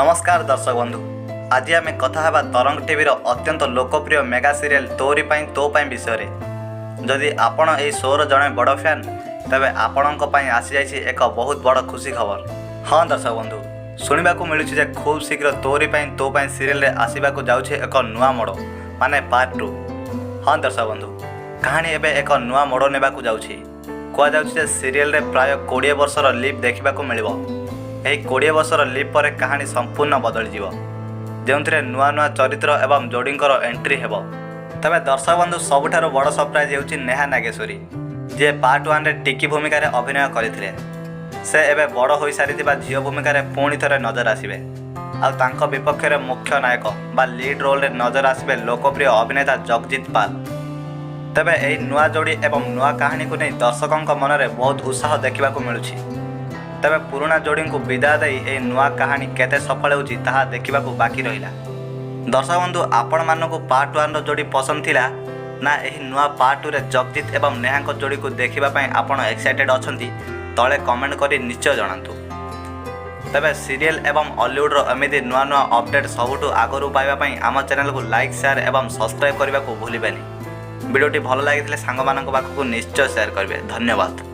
ନମସ୍କାର ଦର୍ଶକ ବନ୍ଧୁ, ଆଜି ଆମେ କଥା ହେବା ତରଙ୍ଗ ଟିଭିର ଅତ୍ୟନ୍ତ ଲୋକପ୍ରିୟ ମେଗା ସିରିଏଲ୍ ତୋରି ପାଇଁ ତୋ ପାଇଁ ବିଷୟରେ। ଯଦି ଆପଣ ଏହି ଶୋର ଜଣେ ବଡ଼ ଫ୍ୟାନ୍, ତେବେ ଆପଣଙ୍କ ପାଇଁ ଆସିଯାଇଛି ଏକ ବହୁତ ବଡ଼ ଖୁସି ଖବର। ହଁ ଦର୍ଶକ ବନ୍ଧୁ, ଶୁଣିବାକୁ ମିଳୁଛି ଯେ ଖୁବ୍ ଶୀଘ୍ର ତୋରି ପାଇଁ ତୋ ପାଇଁ ସିରିଏଲରେ ଆସିବାକୁ ଯାଉଛି ଏକ ନୂଆ ମୋଡ଼, ମାନେ ପାର୍ଟ 2। ହଁ ଦର୍ଶକ ବନ୍ଧୁ, କାହାଣୀ ଏବେ ଏକ ନୂଆ ମୋଡ଼ ନେବାକୁ ଯାଉଛି। କୁହାଯାଉଛି ଯେ ସିରିଏଲରେ ପ୍ରାୟ 20 ବର୍ଷର ଲିପ୍ ଦେଖିବାକୁ ମିଳିବ। ଏହି 20 ବର୍ଷର ଲିପ୍ ପରେ କାହାଣୀ ସମ୍ପୂର୍ଣ୍ଣ ବଦଳିଯିବ, ଯେଉଁଥିରେ ନୂଆ ନୂଆ ଚରିତ୍ର ଏବଂ ଯୋଡ଼ିଙ୍କର ଏଣ୍ଟ୍ରି ହେବ। ତେବେ ଦର୍ଶକ ବନ୍ଧୁ, ସବୁଠାରୁ ବଡ଼ ସରପ୍ରାଇଜ୍ ହେଉଛି ନେହା ନାଗେଶ୍ୱରୀ, ଯିଏ ପାର୍ଟ 1ରେ ଟିକି ଭୂମିକାରେ ଅଭିନୟ କରିଥିଲେ। ସେ ଏବେ ବଡ଼ ହୋଇସାରିଥିବା ଝିଅ ଭୂମିକାରେ ପୁଣି ଥରେ ନଜର ଆସିବେ। ଆଉ ତାଙ୍କ ବିପକ୍ଷରେ ମୁଖ୍ୟ ନାୟକ ବା ଲିଡ୍ ରୋଲରେ ନଜର ଆସିବେ ଲୋକପ୍ରିୟ ଅଭିନେତା ଜଗଜିତ ପାଲ। ତେବେ ଏହି ନୂଆ ଯୋଡ଼ି ଏବଂ ନୂଆ କାହାଣୀକୁ ନେଇ ଦର୍ଶକଙ୍କ ମନରେ ବହୁତ ଉତ୍ସାହ ଦେଖିବାକୁ ମିଳୁଛି। ତେବେ ପୁରୁଣା ଯୋଡ଼ିଙ୍କୁ ବିଦାୟ ଦେଇ ଏହି ନୂଆ କାହାଣୀ କେତେ ସଫଳ ହେଉଛି, ତାହା ଦେଖିବାକୁ ବାକି ରହିଲା। ଦର୍ଶକ ବନ୍ଧୁ, ଆପଣମାନଙ୍କୁ ପାର୍ଟ 1ର ଯୋଡ଼ି ପସନ୍ଦ ଥିଲା ନା ଏହି ନୂଆ ପାର୍ଟ 2ରେ ଜଗଜିତ ଏବଂ ନେହାଙ୍କ ଯୋଡ଼ିକୁ ଦେଖିବା ପାଇଁ ଆପଣ ଏକ୍ସାଇଟେଡ୍ ଅଛନ୍ତି, ତଳେ କମେଣ୍ଟ କରି ନିଶ୍ଚୟ ଜଣାନ୍ତୁ। ତେବେ ସିରିଏଲ୍ ଏବଂ ଅଲିଉଡ଼ର ଏମିତି ନୂଆ ନୂଆ ଅପଡେଟ୍ ସବୁଠୁ ଆଗରୁ ପାଇବା ପାଇଁ ଆମ ଚ୍ୟାନେଲକୁ ଲାଇକ୍, ସେୟାର ଏବଂ ସବସ୍କ୍ରାଇବ୍ କରିବାକୁ ଭୁଲିବେନି। ଭିଡ଼ିଓଟି ଭଲ ଲାଗିଥିଲେ ସାଙ୍ଗମାନଙ୍କ ପାଖକୁ ନିଶ୍ଚୟ ସେୟାର କରିବେ। ଧନ୍ୟବାଦ।